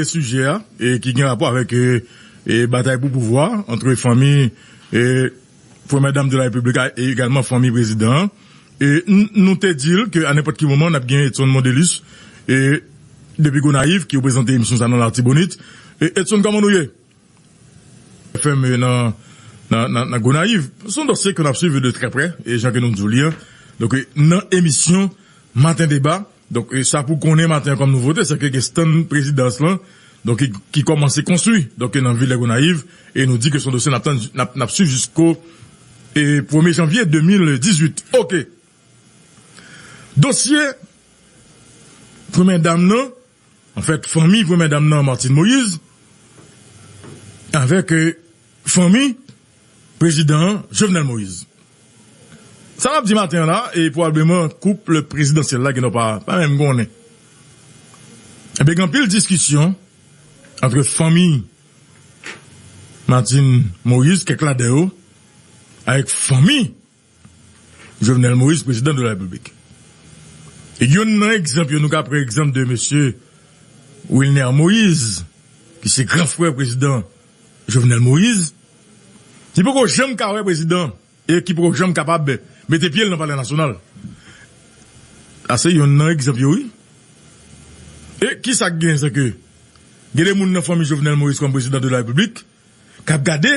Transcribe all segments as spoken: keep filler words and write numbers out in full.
sijè a, e ki gen rapò avèk e, e batay pou pouvwa ant fanmi e Premyè Dam de la Repiblik e egalman fanmi prezidan an. E n- nou te di l ke a nenpòt ki moman n ap gen Edson Mondelus e depi Gonayiv ki reprezante emisyon sa nan Latibonit. E Edson, kòman nou ye? Fèmen nan, nan, nan, nan Gonayiv. Se yon dosye ke n ap swiv de trè prè, e jan ke nou di w li an. Donk, e, nan emisyon Maten Deba, donk, e, sa pou konnen maten an kòm nouvote, se ke gen stand prezidans lan, donk, ki, ki kòmanse konstwi, donk, nan vil Gonayiv, e nou di ke se yon dosye n ap tann, n ap, n ap swiv jisko, e, premye janvye de mil dizuit. Oke. Dosye premyè dam nan, anfèt, fanmi premyè dam nan, Martine Moïse, avèk, e, fanmi prezidan Jovenel Moïse. Sa n ap di maten an la, e pwobableman koup prezidansyèl la gen dwa pa, pa menm konnen. Ebyen, gen anpil diskisyon ant fanmi Martine Moïse, kèk ladan yo, avèk fanmi Jovenel Moïse, prezidan de la Repiblik. E youn nan egzanp yo, nou ka pran egzanp de mesye Wilner Moïse, ki se gran frè prezidan Jovenel Moïse, ki poko janm ka wè prezidan e ki poko janm kapab mete pye l nan Palè Nasyonal. Sa se youn nan egzanp yo, wi. E ki sa k gen, se ke gen de moun nan fanmi Jovenel Moïse kòm prezidan de la Repiblik k ap gade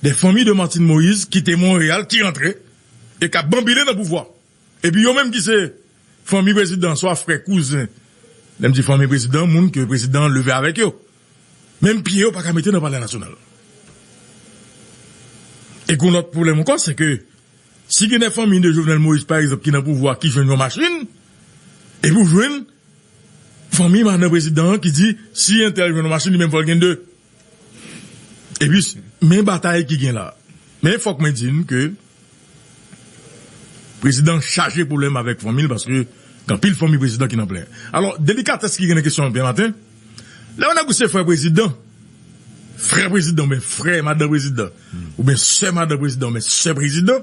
de fanmi de Martine Moïse kite Monreyal, ki rantre, e k ap banbile nan pouvwa. Epi yo menm ki se fanmi prezidan, swa frè, kouzen, lè m di fanmi prezidan, moun ke prezidan an leve avèk yo, menm pye yo pa ka mete nan Palè Nasyonal. E gen lòt pwoblèm ankò, se ke si gen de fanmi de Jovenel Moïse, pa egzanp, ki nan pouvwa, ki jwenn yon machin, epi w jwenn fanmi madan prezidan an ki di, si entèl jwenn yon machin, li menm fò l gen de. Epi, men batay ki gen la. Men fòk mwen di n ke prezidan chaje pwoblèm avèk fanmi l, paske gen anpil fanmi prezidan ki nan plenn. Alò, delikatès ki gen nan kesyon an byen maten, lè yon nèg ou se frè prezidan, frè prezidan, oubyen frè madan prezidan, oubyen sè madan prezidan, oubyen sè prezidan,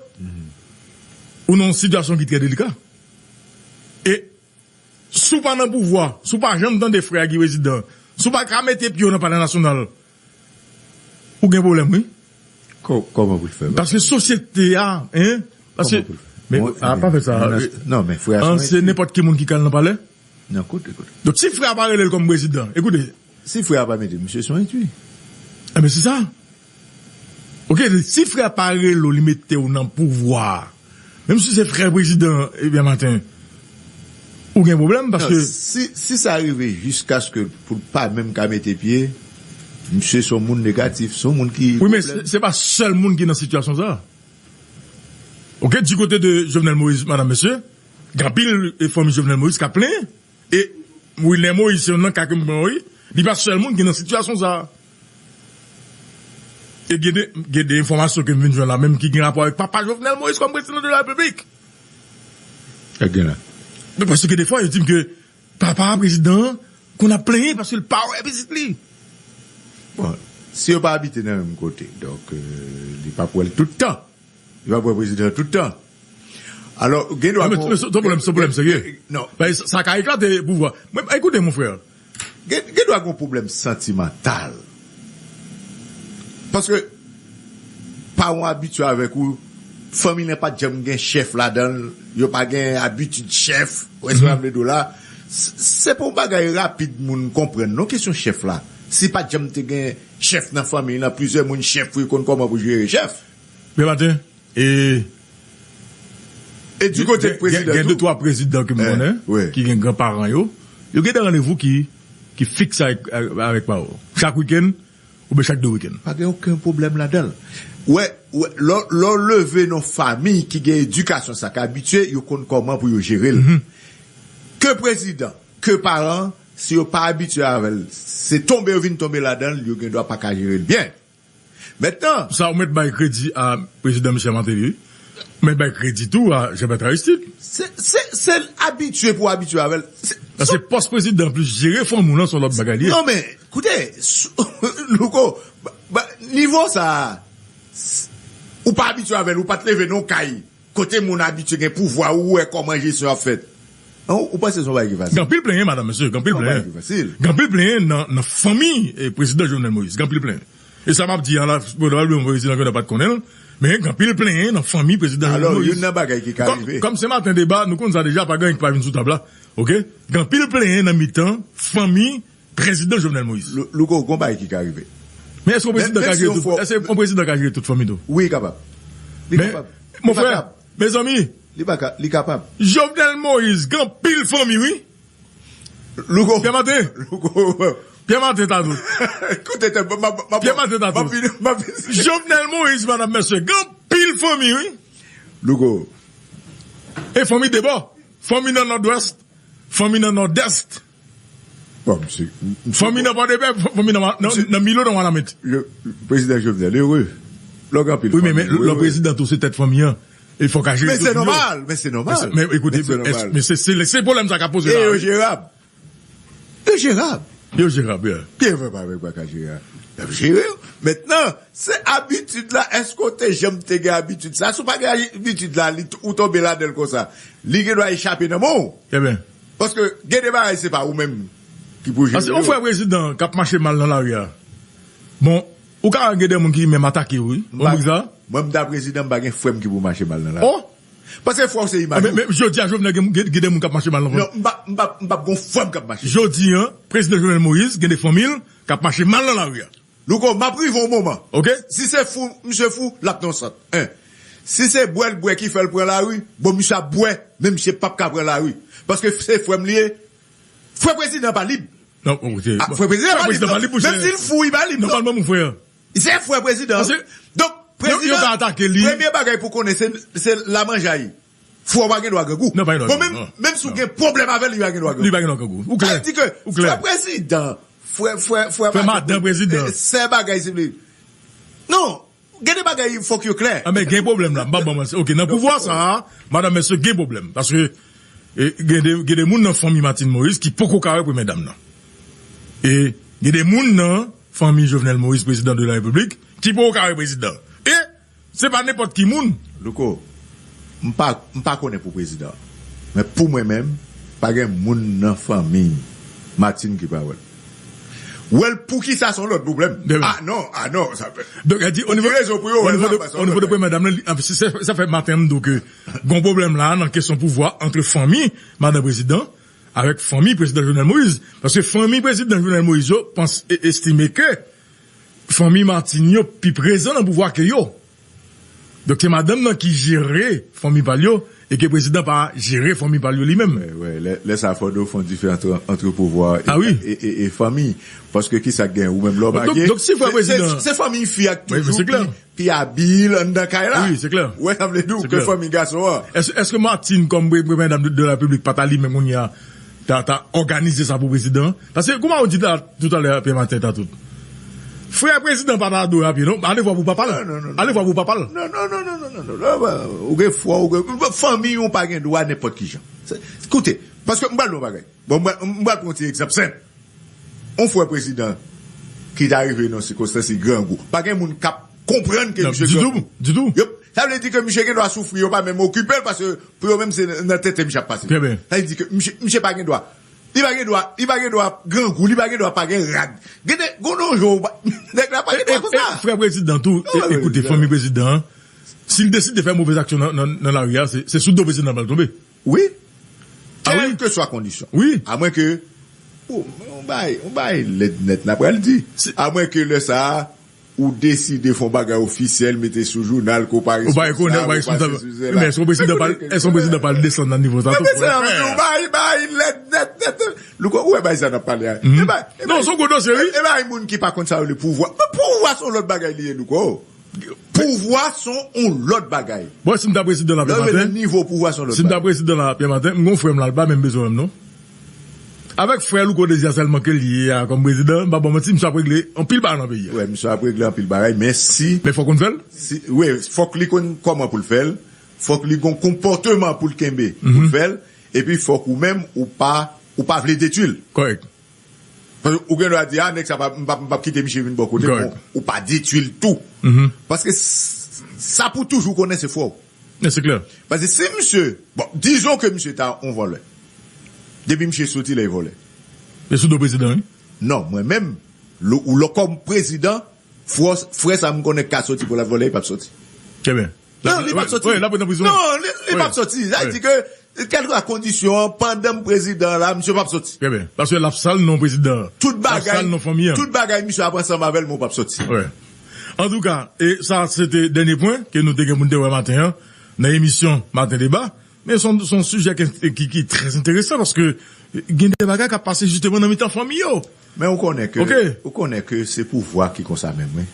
ou nan yon sitiyasyon ki trè delika. E si w pa nan pouvwa, si w pa janm tande frè a ki prezidan, si w pa ka mete pye w nan Palè Nasyonal, ou gen pwoblèm, wi. Kò- Kòman pou l fè? Paske sosyete a, en? Paske, Kòman pou l fè? Men, Mwen- a, pa fè sa. Non, men frè a, an, se se nenpòt ki moun ki ka al nan palè. Non, koute, koute. Donk, si frè a pa rele l kòm prezidan, ekoute. Si frè a pa mete, misye se yon etui. Enben, se sa. Oke, si frè a pa rele w, li mete w nan pouvwa a, menm si se frè prezidan, ebyen, maten, ou gen pwoblèm, paske Non, si, si sa rive jiskaske pou l pa menm ka mete pye, misye se yon moun negatif, se yon moun ki Wi, men se, se pa sèl moun ki nan sitiyasyon sa. Oke, di kote de Jovenel Moïse, madan, mesye, gen anpil, e, fanmi Jovenel Moïse k ap plenyen. E Wilner Moïse, se youn nan ka ke m pran, wi. Li pa sèl moun ki nan sitiyasyon sa. E gen de, gen de enfòmasyon ke m vin jwenn la menm ki gen rapò avèk papa Jovenel Moïse kòm prezidan de la Repiblik. Sa gen la. Men paske defwa, yo di m ke papa prezidan an konn ap plenyen paske l pa wè pitit li. Bon, si yo pa abite nan menm kote, donk, euh, li p ap wè l tout tan. Li p ap wè prezidan an tout tan. Alò, gen dwa Non, men, gon- men se, se yon pwoblèm, se yon pwoblèm serye. Non. Ben, sa, sa ka eklate pouvwa. Mwen, ekoute, mon frè. Gen, gen dwa gon pwoblèm santimantal. Paske paran abitye avèk ou, fanmi nan pa t janm gen chèf ladan l, yo pa gen abitid chèf, ou wè sa m vle di w la. S- Se pa yon bagay rapid moun konprann, non, kesyon chèf la. Si pa t janm te gen chèf nan fanmi nan, plizyè moun chèf, pou yo konn kòman pou jere chèf. Byen maten. E E di kote gen, prezidan gen tou. De twa prezidan ke m Eh, konnen, wi. Ki gen granparan yo, yo gen de randevou ki, ki fikse avèk, avèk paran yo. Chak wikenn, oubyen chak de wikenn. Pa gen okenn pwoblèm ladan l. Wè, wè, lè, lè w leve nan fanmi ki gen edikasyon sa, ki abitye, yo konn kòman pou yo jere l. Ke prezidan, ke paran, si yo pa abitye avè l, se tonbe yo vin tonbe ladan l, yo gen dwa pa ka jere l byen. Mentnan, Sa ou mèt bay kredi a prezidan Michel Martelly, wi. Ou mèt bay kredi tou a Jean Bertrand Aristide. Se, se, se abitye pou abitye avè l. Se, Paske pòs prezidan plis jere fanmi w lan se yon lòt bagay li ye. Non, men, koute, sou- Louko, ba- ba- nivo sa a, s- ou pa abitye avè l, ou pa t leve nan yon kay kote moun abitye gen pouvwa, ou wè kòman jesyon ap fèt. Ou, ou panse se yon bagay ki fasil? Gen anpil plenyen, madanm, mesye, gen anpil plenyen. Gen anpil plenyen nan, nan fanmi eh, prezidan Jovenel Moïse. Gen anpil plenyen. E sa m ap di a la, pwobableman prezidan Jovenel pa t konnen l, men gen anpil plenyen nan fanmi prezidan Jovenel Moïse. Alò, youn nan bagay ki ka rive. Kòm se maten deba, nou konn sa deja, pa gen anyen ki pa vin sou tab la. Oke? Gen anpil plenyen nan mitan fanmi prezidan Jovenel Moïse. Louko, gon bagay ki ka rive. Men èske yon prezidan ka jere tout, èske yon prezidan ka jere tout fanmi tou? Wi, li kapab. Li kapab. Mon frè, mezanmi, li pa ka, li kapab. Jovenel Moïse, gen anpil fanmi, wi. Louko. Pierre Martin. Louko. Pierre Martin ta tout. Koute tèt, m ap, m ap, Pierre Martin ta tout. Jovenel Moïse, madanm, mesye, gen anpil fanmi, wi. Louko. E fanmi de bò. Fanmi nan Nòdwès. Fanmi nan Nòdès. Bon, misye, misye, fanmi nan Pòdepè, fanmi nan, nan, nan Milo, nan Wanament. Prezidan Jovenel, ere. Lòg anpil fanmi, ere. Wi, men, men, lò prezidan tou, se tèt fanmi an. E fòk a jere tout moun yo. Men se nòmal, men se nòmal. Men, men ekoute, men se, se, se, se pwoblèm sa k ap poze la. E yo jerab. Yo jerab. Yo jerab, yeah. Byen vre, pa vre, pa ka jere. Y ap jere yo. Mentnan, se abitid la, èske w te janm te gen abitid sa? Si w pa gen abitid la, li, ou tonbe ladan l konsa, li gen dwa echape nan men w. Ebyen. Paske gen de bagay, se pa ou menm ki pou jere yo. Paske yon frè prezidan k ap mache mal nan lari a. Bon, ou ka gen de moun ki menm atake w, wi. Ou konprann sa? Mwen, m ta prezidan, m pa gen frè m ki pou mache mal nan lari. Oh! Paske fwa w se imaj ou. Men, men jodi a, Jovenel gen, gen, gen de moun k ap mache mal nan fanmi. Non, m pa, m pa, m p ap gon fanm k ap mache. Jodi a, prezidan Jovenel Moïse gen de fanmi l k ap mache mal nan lari a. Louko, m ap rive yon moman. Oke. Si se fou, misye fou, l ap nan sant. En. Si se bwè l bwè ki fè l pran lari, bon, misye ap bwè, men misye p ap ka pran lari. Paske se frè m li ye. Frè prezidan pa lib. Non, oke. Ah, frè prezidan pa lib. Menm si l fou, li pa lib, non. Nòmalman, mon frè. Se frè prezidan. Donk, prezidan, premye bagay pou konnen, se, se lamanjay. Frè w pa gen dwa grangou. Non, pa gen dwa grangou. Bon, menm, menm si w gen pwoblèm avè l, li pa gen dwa grangou. Li pa gen dwa grangou. Ou klè. Sa vle di ke frè prezidan, frè, frè, frè madan prezidan, sè bagay, se vle. Non, gen de bagay, fòk yo klè. Anben, gen pwoblèm la. M pa ban manti. Oke, nan pouvwa sa a, madanm, mesye, gen pwoblèm. Paske, e, gen de, gen de moun nan fanmi Martine Moïse ki poko ka wè premyè dam nan. E gen de moun nan fanmi Jovenel Moïse, prezidan de la Repiblik, ki poko ka wè prezidan. E se pa nenpòt ki moun. Louko, m pa, m pa konnen pou prezidan. Men pou mwen menm, pa gen moun nan fanmi Martine ki pa wè l. Wè l poukisa se yon lòt pwoblèm. Ah non, ah non, sa fè. Donk, e di, o nivo, rezon pou yo wè l la, o nivo de premyè dam nan, li, ah, se, se, sa fè maten m di w ke gon pwoblèm la nan kesyon pouvwa ant fanmi madan prezidan avèk fanmi prezidan Jovenel Moïse. Paske fanmi prezidan Jovenel Moïse yo panse, e, estime ke fanmi Martine yo pi prezan nan pouvwa ke yo. Donk, se madanm nan ki jere fanmi pa l yo e ke prezidan pa jere fanmi pa l yo li menm. Wè, wè, lè, lè sa fò nou fè yon diferans ant, ant pouvwa e, e, e, e fanmi. Paske kisa k gen ou menm lè w marye? Donk, donk, si frè prezidan, se, se fanmi fi a k toujou pi, pi abil anndan kay la. Wi, se klè. Wè, sa vle di w ke fanmi gason an. Èske, èske Martine, kòm pre-, premyè dam de, de la Repiblik, pa ta li menm kounye a, ta, ta òganize sa pou prezidan? Paske, kouman ou di la, toutalè, Pierre Martin ta tout. Frè prezidan pa ta dwe a pye, non. Ale vwa pou papa l. Non, non, non, non. Ale vwa pou papa l. Non, non, non. Ou gen fwa, ou gen, fanmi ou pa gen dwa nenpòt ki jan. Se, koute, paske m pral di w yon bagay. Bon, m pral, m pral pran yon ti egzanp senp. Yon frè prezidan ki ta rive nan sikonstans li grangou. Pa gen moun k ap konprann ke misye grangou. Ditou, ditou. Yo, sa vle di ke misye gen dwa soufri, yo pa menm okipe l, paske pou yo menm se nan tenten misye ap pase. Sa vle di ke misye, misye pa gen dwa. Li pa gen dwa, li pa gen dwa grangou, li pa gen dwa pa gen rad. Gen de, gen de jou, nèg la pa gen dwa konsa. Frè prezidan tou, e, ekoute, fanmi prezidan an, si l deside fè movèz aksyon nan, nan, nan lari a, se, se sou do prezidan l pral tonbe. Wi. Ah wi. Kèlkeswa kondisyon. Wi. Amwen ke, oh, yon bagay, yon bagay lèd nèt n ap pral di. Amwen ke lè sa a, ou deside fè yon bagay ofisyèl, mete sou jounal, ke w pa responsab, ou pa fè sou zè la. Men èske yon prezidan pral, èske yon prezidan pral desann nan nivo sa tou? Yon bagay, bagay lèd nèt, nèt, nèt. Louko, ou wè bagay sa n ap pale a? Non, se yon gwo dosye, wi. E bagay moun ki pa konn sa yo rele pouvwa. Men pouvwa se yon lòt bagay li ye, Louko. Pouvwa se yon lòt bagay. Bon, si m ta prezidan la, Pierre Martin, nivo pouvwa se yon lòt bagay. Si m ta prezidan la, Pierre Martin, m gon frè m la, l pa menm bezwen m, non. Avèk frè Louko Désir sèlman ke l ye a kòm prezidan, m pa ba w manti, misye ap regle anpil bagay nan peyi a. Wi, misye ap regle anpil bagay, men si. Men fòk konn fè l. Si, wi, fòk li konn kòman pou l fè l, fòk li gon konpòteman pou l kenbe, pou l fè l, epi fòk ou menm, ou pa, ou pa vle detwi l. Kòrèk. Paske ou gen dwa di, a, nèg sa pa, m p ap, m p ap kite misye vin bò kote m, ou pa detwi l tou. Paske s-, sa pou toujou konnen se frè w. Men se klè. Paske si misye, bon, dizon ke misye ta yon vòlè. Depi misye soti la, li vòlè. E sou do prezidan, wi. Non, mwen menm, lè, ou lè kòm prezidan, frè, frè sa m konnen ka soti pou l al vòlè, li p ap soti. Trè byen. Non, li p ap soti. Wi, l ap ret nan prizon. Non, li, li p ap soti. Sa vle di ke, kèlkeswa kondisyon an, pandan m prezidan la, misye p ap soti. Trè byen. Paske l ap sal non prezidan an. Tout bagay, l ap sal non fanmi an. Tout bagay misye ap ansanm avè l, men w p ap soti. Wi. Antouka, e sa se te dènye pwen ke nou te gen pou n te wè maten an, nan emisyon Maten Deba. Men se yon, se yon sijè ki, ki, ki trè enteresan paske gen de bagay k ap pase jisteman nan mitan fanmi yo. Men ou konnen ke, ou konnen ke se pouvwa ki konsa menm, wi.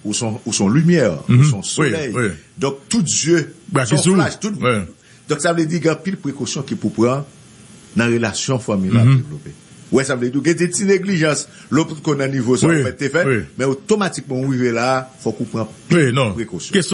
Ou son, ou son limyè, ou son solèy. Donk, tout zye, son flach, tout. Donk, sa vle di gen anpil prekosyon ki pou pran nan relasyon fanmi la ap devlope. Ou wè sa vle di, gen de ti neglijans, lè w potko nan nivo sa ou mèt te fè, men otomatikman ou rive la, fòk ou pran pil prekosyon.